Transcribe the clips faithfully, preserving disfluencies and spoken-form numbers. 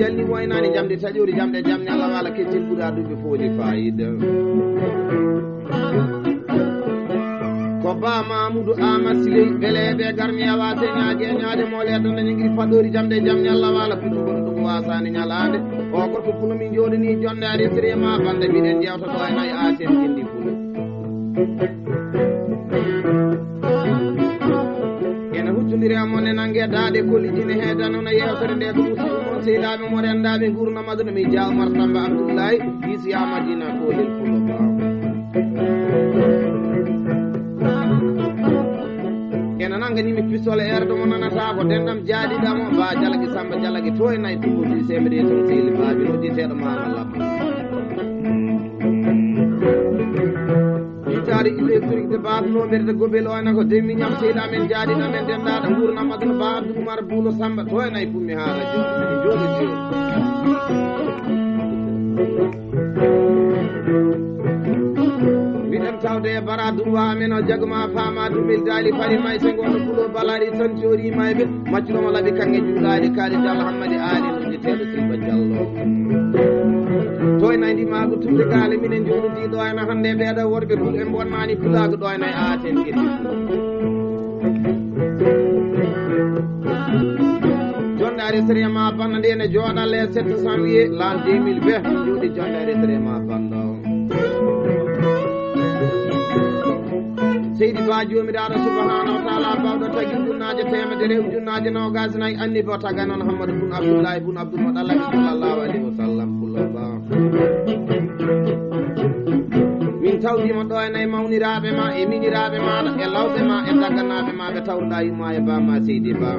Jalni waynaani jamde taƴori jamɗe jamɗe Allah wala keccel ɓura duɓe fooli fayida. Ko ba Mamudu Amat Siley beleɓe garmi awa señaage ñaade mole ɗon ne ngiri faɗori jamɗe jamɗe Allah wala kuɗum bono ɗum wasani ñalaande. O ko to kuno min joɗani jonde ari sirema bande mbiɗen jewta ɗo e nayi asen jindi fulo. Ene huttondiri e mon e nange daaɗe kolliɗine he danona yewtere nde ko musiɗɗo mon seyɗaɓe mo rendaɓe gurnamaɗo no min jaw Umar Samba Abdullahi. Isi ya Madina ko lel fulo ba. Ene nanga ñimi pistole erdo mo nanata ko dendam jaadiɗamo ba jalagi Samba jalagi to e nayi tumbudi semede tun seli babi no diteɗo mama labba. Itaari inde turigde baat nomberde gobel o ena ko demmi ñam seyɗa men jaadiɗa men dendaɗo gurnam aduna ba Abdou Umar Bulo Samba to ena e pummi haala jooɗi jooɗi jooɗi. Miɗen tawde e bara durwa amen o jagma fama dumil dali fari may sengo no bulo balari tan jooɗi mayɓe. Maccuɗo mo laɓi kanŋe juulaaɗi kaari Diallo Hammadi Aali no jeteeɗo Silba Diallo. To en ayndi maago tulde gaale minen njoɗodi ɗo ena hannde ɓeeɗo worɓe pul en bonnani pulaago ɗo ena e aaten geti. Jonde ari sériya ma banna nde ne jooɗa le sept janvier l'an deux mille vingt jooɗi jonde ari sériya ma banna. Seydi Ba Joomiraaɗo subhanahu wa taala bawɗo tagi ujunnaaje teemedere ujunnaaje noogaas nayi anni bo taga noon Hammadu bun Abdullahi bun Abdul Mutalabi sallallahu alayhi wa sallam pullo ba. Min tawdima ɗo e nayi mawniraaɓe ma e miñiraaɓe maaɗa e lawɓe ma e daganaaɓe ma ɓe tawruɗa yumma e ba ma Seydi Ba.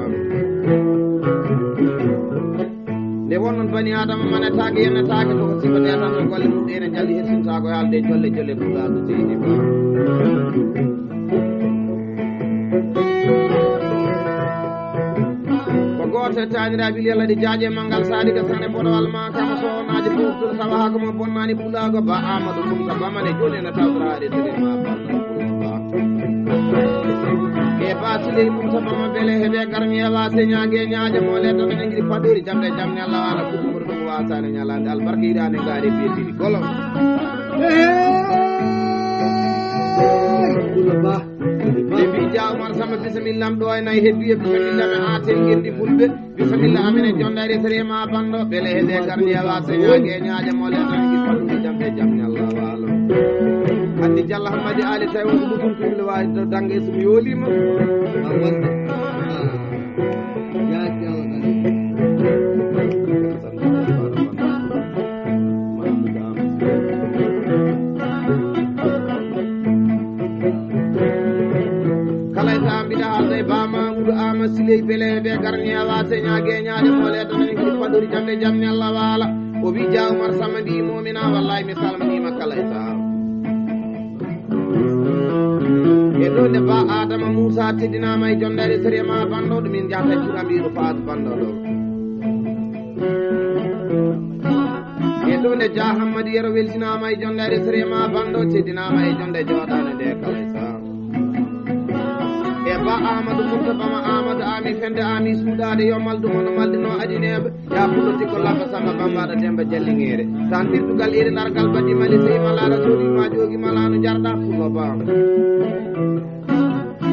Nde wonnon bani Adama manetaake yennetaake to ko sifa ɗe tan no golle mum ɗe ene njalli hersintaako e haalde jolle jolle pulaagu seydi ba. Ko gooto e taaniraaɓe yalla ɗi jaaje manngal saadi ka sane boɗowal ma kama sownaaji fof ɗum sawa haa ko mo bonnani pulaago ba Amadou Moussa Bamane jooni ene tawtoraade tene ma ba. E ba siley mum to bama bele heɓe garmi e ba señaage ñaaje mo le to ene ngiri faɗori jamɗe jamɗe Allah wala kuɗumor ɗum wasane ñalande albarka yiɗane ngaari biyetidi golo. Kulo ba. Ɓe mbi ja Umar Samba bisimilla am ɗo e nayi heddi e bisimilla ɓe aten gendi fulɓe. Bisimilla amin e jonde ari sere ma bando bele heɓe garmi e ba señaage ñaaje mo le to ene ngiri faɗori jamɗe jamɗe Allah wala. Hande Jalla Hammadi Ali tawi wonko ɗum ɗum ɗum wawi ɗo dange sum yolima. A wonde. Ah. Yaaki Allah kadi. Kala e saha mbiɗa haalda e ba Mamoudou Ama Siley bele heɓe garmi e ba señaage ñaaje mo le to ene ngiri faɗori jamɗe jamɗe Allah wala. O wi ja Umar Samba mbi momina wallahi mi salminima kala e saha. E ɗo nde ba Adama Moussa teddinama e jondere sere ma banɗo ɗo min jahata e cuura mbiɗo faatu banɗo ɗo. E ɗo nde ja Hammadi Yero weltinama e jondere sere ma banɗo teddinama e jonde joɗane nde kala e saha. E ba Amadou Moussa Bama Amadou Ami Fende Ami suuɗade yo maldu hono maldino adineɓe. Ya pullo tikko labba samba bambaɗo demba jalliŋeere tan tirtugal iri largal baddi mali sey malaɗa soodi ma joogi malano jarɗa pullo ba.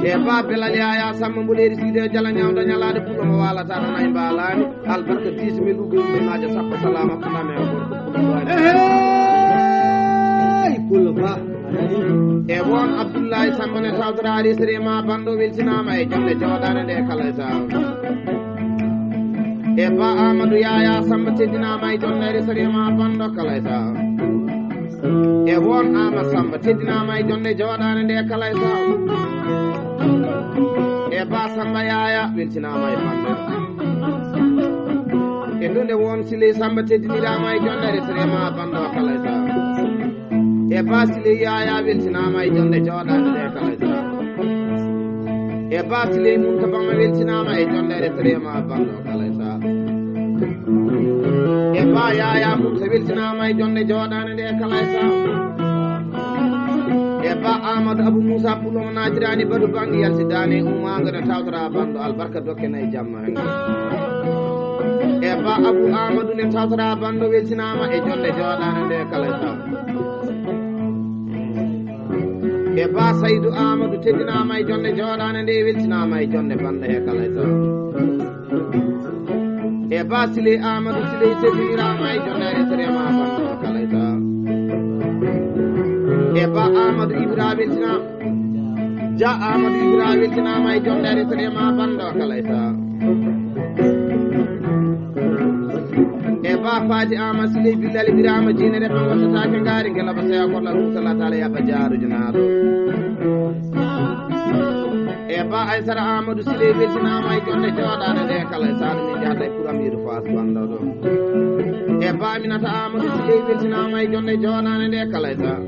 E ba belal yaya samba mboɗeeri siide jala ñawda ñalaɗe pullo mo walata tan ay mbalani albarka dix mille ugo ujunaje sappo salama pulame o gorko pullo ba. Hey, pullo ba. E won Abdullahi Samba ne tawtoraari sere ma banɗo weltinama e jonde joɗane nde kala e saha. E ba Amadou Yaya Samba teddinama e jonde sere ma banɗo kala e saha. E won Ama Samba teddinama e jonde joɗane nde kala e saha. E ba Samba Yaya weltinama e banɗo. E ɗo nde won Siley Samba teddinirama e jonde sere ma banɗo kala e saha. E ba Siley Yaya weltinama e jonde joɗade nde kala e saha. E ba Siley Moussa Bama weltinama e jonde retrema banɗo kala e saha. E ba Yaya Moussa weltinama e jonde joɗade nde kala e saha. E ba Amadou Abou Moussa Poulo mo natirani batu bangi yaltidani ummago ne tawtora banɗo albarka dokke nayi jamma. E E ba Abu Amadu ne tawtara banndo weltinaama e jonnde jooɗaande nde kala e sago. E ba Saydu Amadu teddinaama e jonnde jooɗaande nde weltinaama e jonnde banndo he kala e sago. E ba Siley Amadu Siley teddiniraama e jonnde aretere ma banndo kala e sago. E ba Amadu Ibra weltinaama. Ja Amadu Ibra weltinaama e jonnde aretere ma banndo kala e sago. E ba Faati Ama Siley Billal Biraama jiinere ɓe gottataake ngaari ngela ba seya kolla ɗum sala taala yaba jaaruji naaɗo. E ba Aysara Amadu Siley weltinaama e jonnde jooɗaande nde kala e sago min jahata e pour amiru faas banndo ɗo. E ba Aminata Amadu Siley weltinaama e jonnde jooɗaande nde kala e sago.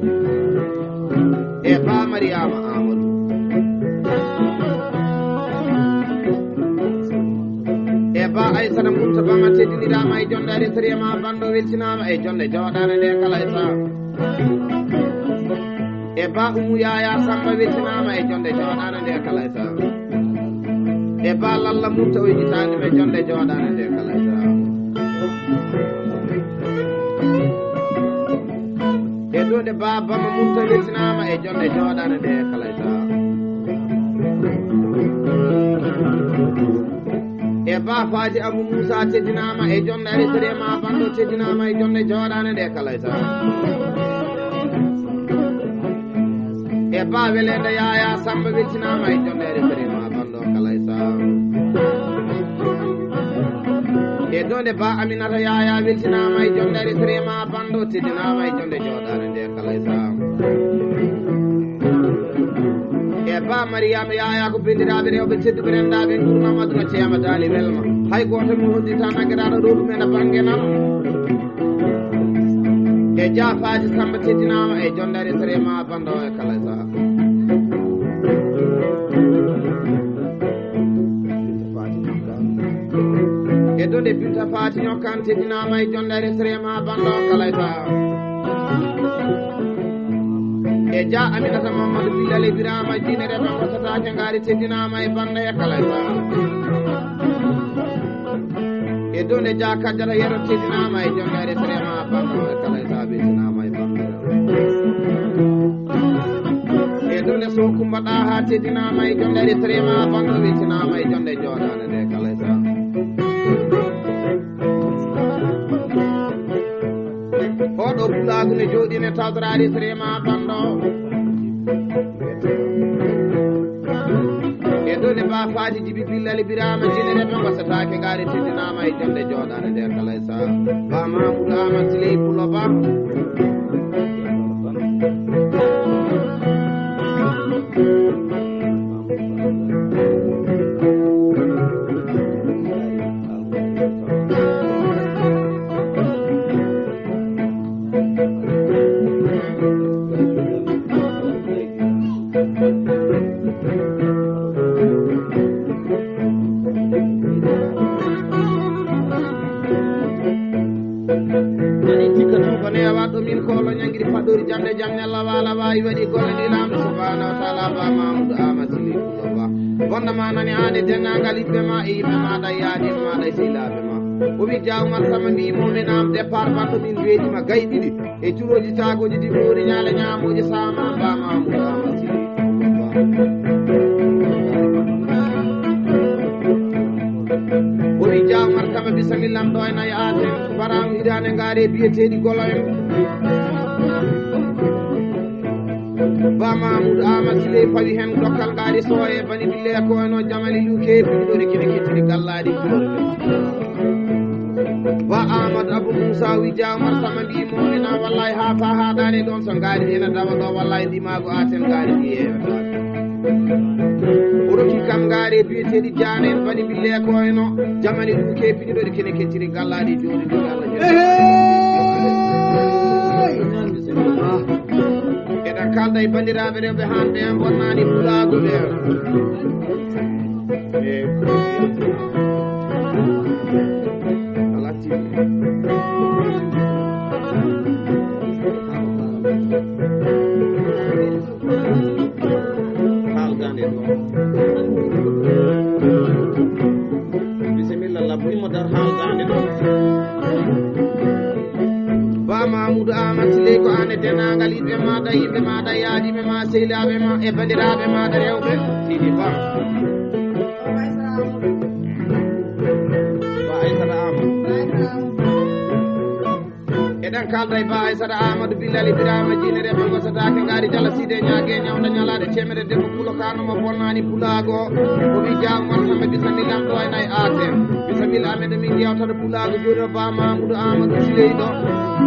E ba Mariama Amadu. E ba Aysata Mutta Bama teddiniraama e jonnde aretere ma banndo weltinaama e jonnde jooɗaande nde kala e sago. E ba Umu Yaya Samba weltinaama e jonnde jooɗaande nde kala e sago. E ba Lalla Mutta o yejjitaani e jonnde jooɗaande nde kala e sago. E ɗo nde ba Bama Mutta weltinaama e jonnde jooɗaande nde kala e sago. E ba Faati Abu Muusa teddinaama e jonnde aretere ma banndo teddinaama e jonnde jooɗaande nde kala e sago. E ba Weleende Yaya Samba weltinaama e jonnde aretere ma banndo kala e sago. E ɗo nde ba Aminata Yaya weltinaama e jonnde aretere ma banndo teddinaama e jonnde jooɗaande nde kala e sago. E ba Mariama Yaya ko banndiraaɓe rewɓe tedduɓe renndaaɓe ngurnam aduna ceema daali welma. Hay gooto mi hodditaano gadaɗo ɗo ɗum ena bannge nam. E ja Faati Samba teddinaama e jonnde aretere ma banndo e kala e sago. E ɗo nde Binta Faati Ñokkan teddinaama e jonnde aretere ma banndo kala e sago. E ja Aminata Mamadou Bilal Ibrahima jiinere ɓe gottataake ngaari teddinaama e banndo e kala e sago. E ɗo nde ja Kajjata Yero teddinaama e jonnde aretere ma banndo e kala e sago weltinaama e banndo. E ɗo nde Sow Kumba Ɗaha teddinaama e jonnde aretere ma banndo weltinaama e jonnde jooɗaande nde kala e sago. Oɗo pulaagu ne jooɗii ne tawtoraade sere ma banndo. E ɗo ne ba Faati Jibi Billal Biraama jiinere ɓe gottataake ngaari teddinaama e jonnde jooɗaande nde kala e sago. Ba Mamoudou Amadou Siley Pulo Ba. Ani tikka tun ko newaɗo min ko lo ñangiri paɗɗori jande jam ñalla wala wawi waɗi golle ɗi lamɗo subhanahu wa taala ba Mamoudou Amadou Siley Pulo Ba. Wonda ma nani ane dennagal yimɓe ma e yimɓe ma ɗa yaade ma ɗa sehilaɓe ma. O wi Jawmal Sama mbi mo min am départ banto min weeɗima gay ɗiɗi. E curoji cagoji ɗi ɓuri ñaale ñamoji sama ba Mamoudou Amadou Siley. O wi Jawmal Sama bisamillam ɗo e nayi aten. Baramu hidande ngaari e biyeteeɗi golo en. Ba Mamoudou Amadou Siley fawi hen dokkal ngaari soye bani bille ko no jamali luke piɗɗori kine kittiri gallaɗi. Ba Amadou Abou Moussa wi Jawmal Sama mbi mo ina wallahi ha fa haɗani ɗon so ngaari ina dawa ɗo wallahi ndimago aten ngaari ndi yewata. O rokki kam ngaari biyeteeɗi jaanen bani bille ko eno jamali luke piɗɗori kine kittiri gallaɗi jooɗi ɗum Allah. Eɗen kalda e banndiraaɓe rewɓe hannde en bonnani pulaagu ɓe. Alatti. Haaldande ɗo. Bisimilla, labbo immo dar haaldande ɗo. Amadou Amat Siley, ko aan e denndaangal yiɗɓe maaɗa, yimɓe maaɗa, yaadiiɓe ma, sehilaaɓe ma e banndiraaɓe maaɗa rewɓe. Sidi Ba. Ba Aysata Amadou. Eɗen kaalda e Ba Aysata Amadou Billal Ibrahima Jiine Rewɓe Gosataake Ngaari, Jalla Sidi e ñaage ñawnda ñalaaɗe teemedere debbo pulo kaano mo bonnaani pulaagu. O wi Jaa Umar Samba bisamilla am ɗo e nay aaten. Bisamilla amen ɗo min yewtata pulaagu jooni o Ba Mamoudou Amadou Siley ɗo.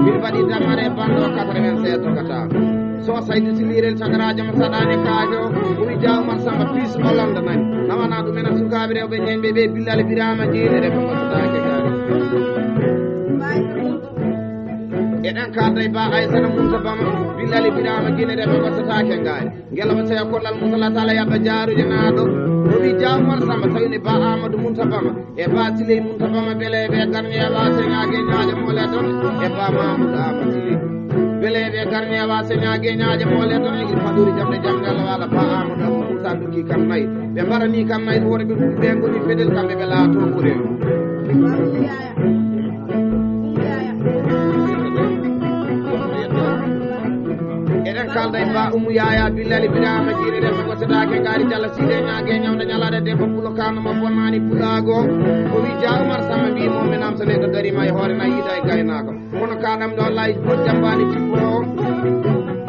Min mbaɗi dammare e banndo quatre-vingt-seize dogata. So Saydu Siley rel cagaraajo mo saɗaani kaajo, o wi Jaa Umar Samba piis Hollande nani. Nawana ɗum enen sukaaɓe rewɓe ñeeñɓe ɓe Billal Ibrahima Jiine Rewɓe Gosataake Ngaari. Eɗen kaalda e Ba Aysata Munta Bama, Billal Ibrahima Jiine Rewɓe Gosataake Ngaari. Ngela wa seya kollal Munta Latala yaɓa jaarude naaɗo. O wi Jaa Umar Samba tawi ne Ba Amadou Munta Bama. E Ba Siley Munta Bama bele ɓe garni e Ba Señaage ñaaje mole ton. E Ba Mamoudou Amadou Siley. Bele ɓe garni e Ba Señaage ñaaje mole ton. E paɗori jamɗe jamɗe Allah wala Ba Amadou Amadou Munta dukki kam nayi. Ɓe mbarani kam nayi hoore ɓe ɗum ɓe ngoni fedel kamɓe ɓe laato ko rew. Eɗen kaalda e Ba Umu Yaya Billal Ibrahima Jiine Rewɓe Gosataake Ngaari, Jalla Sidi e ñaage ñawnda ñalaaɗe debbo pulo kaano mo bonnaani pulaagu. O wi Jaa Umar Samba mbi mo mi nam so neɗɗo darima e hoore na yiida e gaynaako. Kono ka ɗam ɗo lay hojjambaani tippo.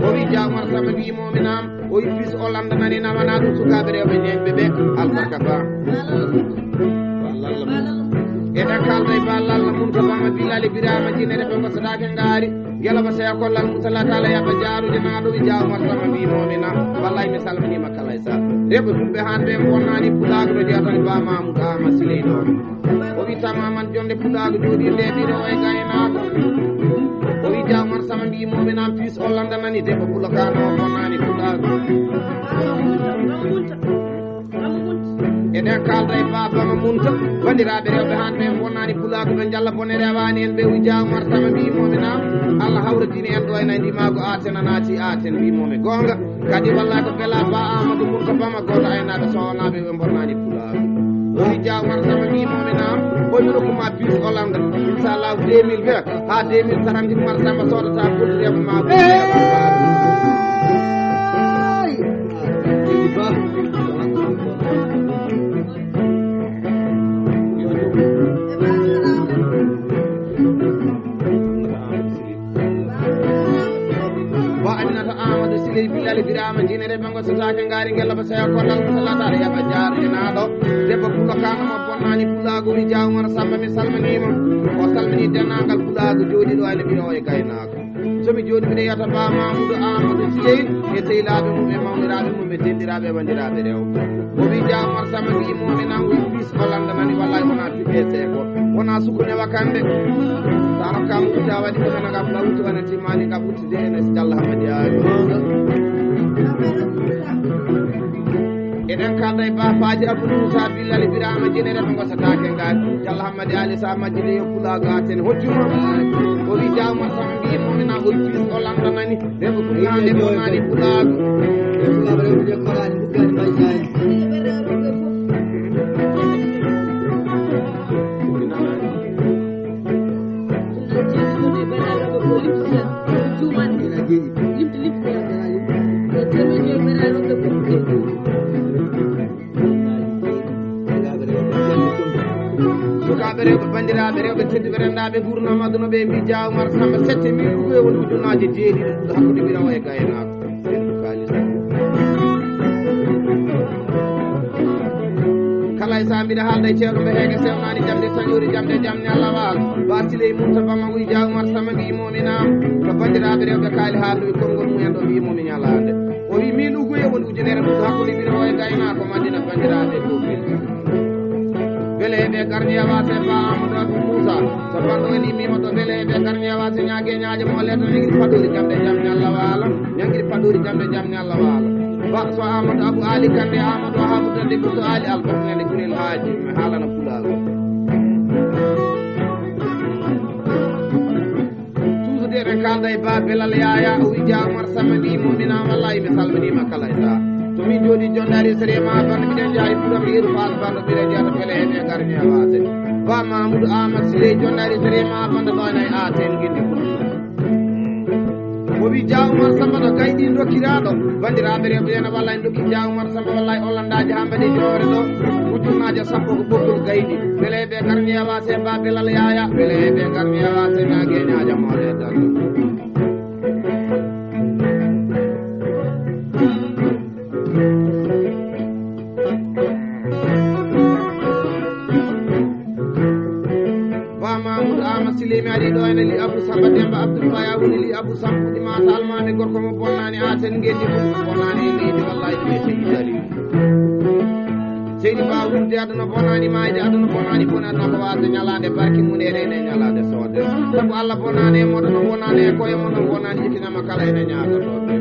O wi Jaa Umar Samba mbi mo mi nam. O wi piis Hollande nani nawana ɗum sukaaɓe rewɓe ñeeñɓe ɓe albarka Ba. Eɗen kaalda e Ba Lalla Munta Bama Billal Ibrahima Jiine Rewɓe Gosataake Ngaari. Ngela ba seya kollal Munta Latala yaɓa jaarude naaɗo wi Jaa Umar Samba mbi mo mi nam. Wallay mi salminima kala e sa. Rewɓe fulɓe haan ɓe bonnaani pulaagu ɗo jeyata e Ba Mamoudou Amadou Siley ɗo. O wi tamaman jonde pulaagu jooɗi nde ɓiro e gaynaako. O wi Jaa Umar Samba mbi mo mi nam piis Hollande nani debbo pulo kaano o bonnaani pulaagu. Eɗen kaalda e Ba Bama Munta, banndiraaɓe rewɓe haan ɓe bonnaani pulaagu ɓe njalla bone rewaani en ɓe wi Jaa Umar Samba mbi mo mi nam. Allah hawra diine en ɗo e nay ndimaagu aaten a naati aaten mbi mo mi goonga. Kadi wallay ko bela Ba Amadou Munta Bama gooto aynaaɓe sowanaaɓe ɓe bonnaani pulaagu. O wi Jaa Umar Samba mbi mo mi nam, o wi rokkuma piis Hollande. Inchallah deux mille vingt haa deux mille trente Umar Samba sodata ɓurti rewɓe ma. Hey! Ba Aminata Amadou Siley Billal Ibrahima Jiine Rewɓe Gosataake Ngaari ngela ba seya kollal Munta Latala yaɓa jaarude naaɗo. Debbo pulo kaano mo bonnaani pulaagu wi Jaa Umar Samba mi salminima. O salmini denndaangal pulaagu jooɗiiɗo e le ɓiro e gaynaako. So mi jooɗi mbiɗa yiyata Ba Mamoudou Amadou Siley e sehilaaɓe mum e mawniraaɓe mum e denndiraaɓe e banndiraaɓe rewɓe. O wi Jaa Umar Samba mbi mo mi nam wi piis Hollande nani wallay wona piɓe seeko. Wona sukunewa kande. Sa rokkama wuta waɗi ko men a gam lawti wona timmani gam wutude ene si Jalla Hammadi Aali. Eɗen kaalda e Ba Faaji Abou Moussa Billal Ibrahima Jiine Rewɓe Gosataake Ngaari. Jalla Hammadi Aali sa majjide yo pulaagu aaten hojjuma. O wi Jaa Umar Samba mbi mo mi nam o wi piis Hollande nani. Rewɓe fulɓe hannde bonnaani pulaagu. Sukaaɓe rewɓe, banndiraaɓe rewɓe tedduɓe, renndaaɓe nguurndam aduna ɓe mbi Jaa Umar Samba sette mille ɗum e woni ujunnaaje jeeɗiɗi ɗum hakkunde Birawo e Gaynaako. Kala e saha mbiɗa haalda e ceerno mbo heege sewnaani jamde taƴoori jamde jam ñalla waal. Ba Siley Munta Bama wi Jaa Umar Samba mbi momi naam. Ko banndiraaɓe rewɓe kaali haalduɓe konngol mumen ɗo mbi momi ñalaande. O wi min uguye woni ujunere ɗum hakkunde Birawo e Gaynaako Madina banndiraaɓe Gombe. Bele heɓe garni e waase Ba Amadou Abou Moussa. So banndo en immima ɗo bele heɓe garni e waase ñaage ñaaje mo leto ñangiri paɗori jamde jam ñalla waala. Ñangiri paɗori jamde jam ñalla waala. Ba so Amadou Abou Ali Kande Amadou Ahabou Dande Bousso Ali Albarka nande Gurel Haaji mi haalana pulaagu. Toujours eɗen kaalda e Ba Belal Yaya o wi Jaa Umar Samba mbi momi naam wallahi mi salminiima kala e saha. To min jooɗi Jondaari Sere ma banda mbiɗen jaayi Fuuta mi yeru Faas banda mbiɗen jeyata bele heɓe garni e waase. Ba Mamoudou Amadou Siley Jondaari Sere ma banda ɗo ena e Aten Gindi Kulu. Wi Dia Oumar Samba no gayɗi dokkiraaɗo. Banndiraaɓe rewɓe, ene walla en dokki Dia Oumar Samba walla e Hollandaaji haa mbaɗi joore ɗo. Ujunnaaje sappo ko ɓoggol gayɗi. Beele ɓe garni e waase ba belal yaaya. Beele ɓe garni e waase na geñaaja moole tan. Ba Mamoudou Ama Siley mi ari ɗo ene li Abou Samba Demba Abdoul Faya woni li Abou Samba ɗi mata almami gorko mo bonnani aten ngendi mum bonnani e leydi wallahi ɗum e seydi Saliou. Seydi Ba wurdi aduna bonani mayde aduna bonani bonani ko wasa ñalande barki mum ene ene ñalande sode. Sabu Allah bonani e moɗo no bonani e koye moɗo bonani ikinama kala ene ñaga sode.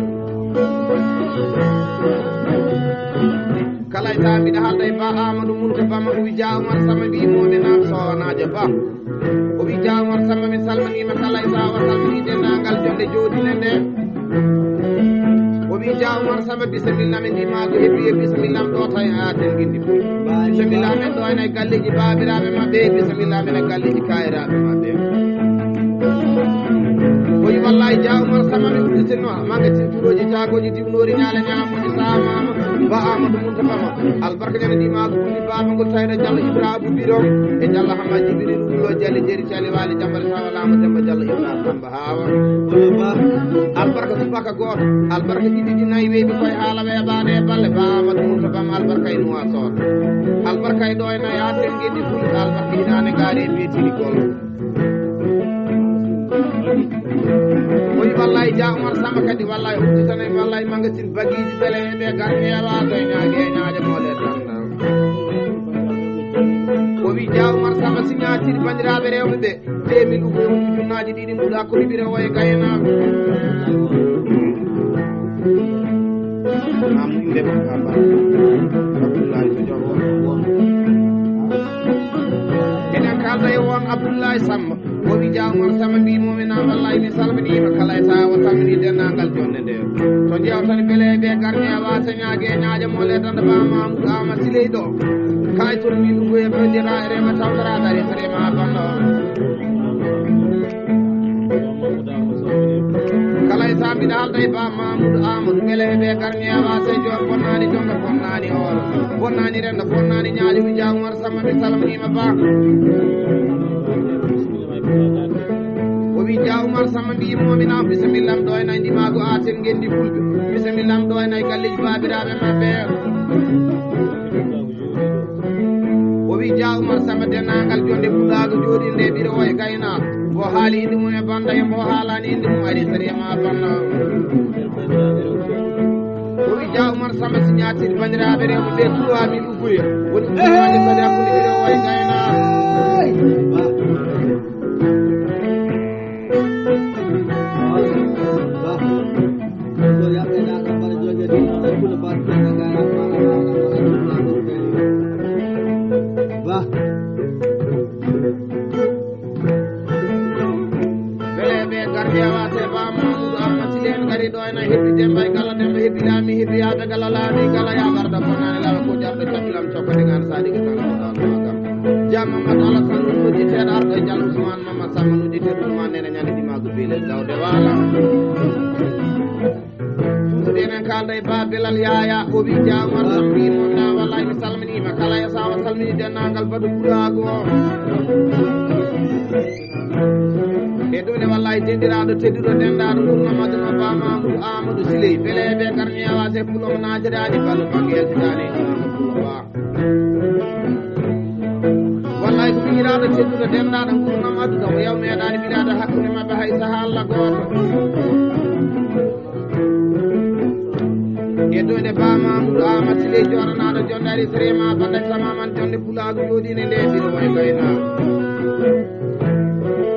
Kala e sa mbiɗa haalda e Ba Amadou Mounta Ba Mamadou Dia Oumar Samba mbi momi nam sonajo Ba. O wi Dia Oumar Samba min salminima kala e sa wa salmini dendagal jonde joɗine nde. O wi Dia Oumar Samba bisimilla min ndimako hebbi e bisimilla am ɗo tawi aten gindi. Bisimilla men ɗo ene e galleji babiraɓe mabɓe bisimilla men e galleji kayiraɓe mabɓe. O wi wallahi Dia Oumar Samba mi udditinno magasin turoji cagoji diwnori ñala ñamoji samama. Ba Amadou Mounta Bama albarka ñande ndimako ɓuuri baba ngol tawno Diallo Ibra Abou Bidon e Diallo Hamma Djibril Wullo Diallo Jeri Cali Wali Jambal Sawa Lamo Demba Diallo Ibra Samba Hawa. Wala ba albarka subaka goto albarka ɗiɗi ɗi nayi weɓi koye haala weɓane e balle Ba Amadou Mounta Bama albarka e Nouakchott. Albarka e ɗo e nayi ha ten geɗi fuli albarka hinane gari e mbiyetini gol. O wi wallahi Dia Oumar Samba kadi wallahi udditana mi wallahi magasin bagiji bele e ɓe garni e wato e ñaaji e ñaaje mole tan. O wi Dia Oumar Samba signature bandiraɓe rewɓe ɓe deux mille ugo e woni junnaji ɗiɗi mbuɗa ko ribire o e gayna. Nam inde mo Baba Abdoulaye Sodio. Eɗen kalda e won Abdoulaye Samba. O wi Dia Oumar Samba mbi momi nam wallahi mi salminima kala e sa o salmini dendagal jonde nde. To jewtani bele ɓe garni e wasa ñaage e ñaaje mole danda ba Mamoudou Ama Siley ɗo. Kay to mi ɗum e bandira e rema tawdara dari rema bando. Kala e sa mbiɗa haalda e ba Mamoudou Amadou bele ɓe garni e wasa joor bonnani jonde bonnani o bonnani renda bonnani ñaajo wi Dia Oumar Samba mi salminima ba. O wi Dia Oumar Samba mbi momi nam bisimilla am ɗo e nayi ndimago aten gendi fulɓe bisimilla am ɗo e nayi galleji babiraɓe mabɓe. O wi Dia Oumar Samba dennagal jonde fuɗago joɗinde ɓiɗo o e gaynako mbo haali inde mum e banda e mbo haalani inde mum ari sariya ma banda. O wi Dia Oumar Samba signature bandiraɓe rewɓe ɓe trois mille uguye woni ujunaji kadi hakkude ɓiɗo o e gaynako. Bele ɓe gardi e wase ba Mamoudou Amadou Siley en gari ɗo ena heddi Demba e Gala Demba heddi Laami heddi yaade Gala Laami Gala yabarɗo bonani lawa ko jarɗo cabilam cokkode ngan sadi ko tan ko ɗon ɗo kam. Jam Mamadou Alassane ɗum noddi teeɗo arɗo e Diallo Ousmane Mamadou Samba noddi teeɗo Ousmane nene ñande dimago Belel Dawde Wala. Ɗum enen kalda e ba Belal Yaya o wi Dia Oumar Samba mbi mo na wallahi mi salminima kala e sawa salmini dennangal baɗo pulago. E ɗum ne wallahi denɗiraɗo tedduɗo denɗaɗo ɗum Mamadou no ba Mamoudou Amadou Siley bele ɓe garni e wase pulo mo natirani baɗo bange yaltitani Amadou Pulo ba. Wallahi ko ɓiɗiraɗo tedduɗo denɗaɗo ngurnam aduna o yaw meɗani ɓiɗaɗo hakkude mabɓe hay saha Allah goto. E ɗo nde ba Mamoudou Amadou Siley joɗanaɗo jonde ari sere ma banda tamaman jonde pulago joɗine nde ɓiɗo way gayna.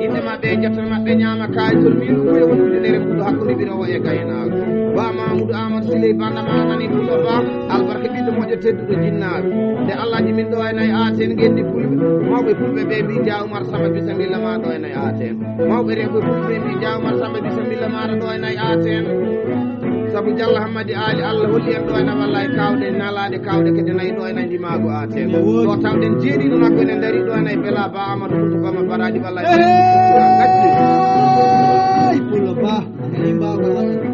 Inde maɓɓe e jottane maɓɓe ñama kayitol min ɗum koye won ujunere mbuɗo hakkude ɓiɗo o e gaynaako. Ba Mamoudou Amadou Siley banda ma nani mbuɗo ba albarka ɓiɗɗo moƴƴo tedduɗo jinnaɓe. Nde Allaji min ɗo e nayi aten gendi fulɓe mawɓe fulɓe ɓe mbi Dia Oumar Samba bisimilla ma ɗo e nayi aten. Mawɓe rewɓe fulɓe mbi Dia Oumar Samba bisimilla maɗa ɗo e nayi aten. Sabu Diallo Hammadi Ali Allah holli en ɗo ena walla e kawɗe nalaɗe kawɗe kede nayi ɗo ena ndimago aten. Ɗo tawɗen jeeɗiɗo makko ene dari ɗo ena e bela ba Amadou Kounta Bama baraji walla e Hey, Pullo Ba. Baba.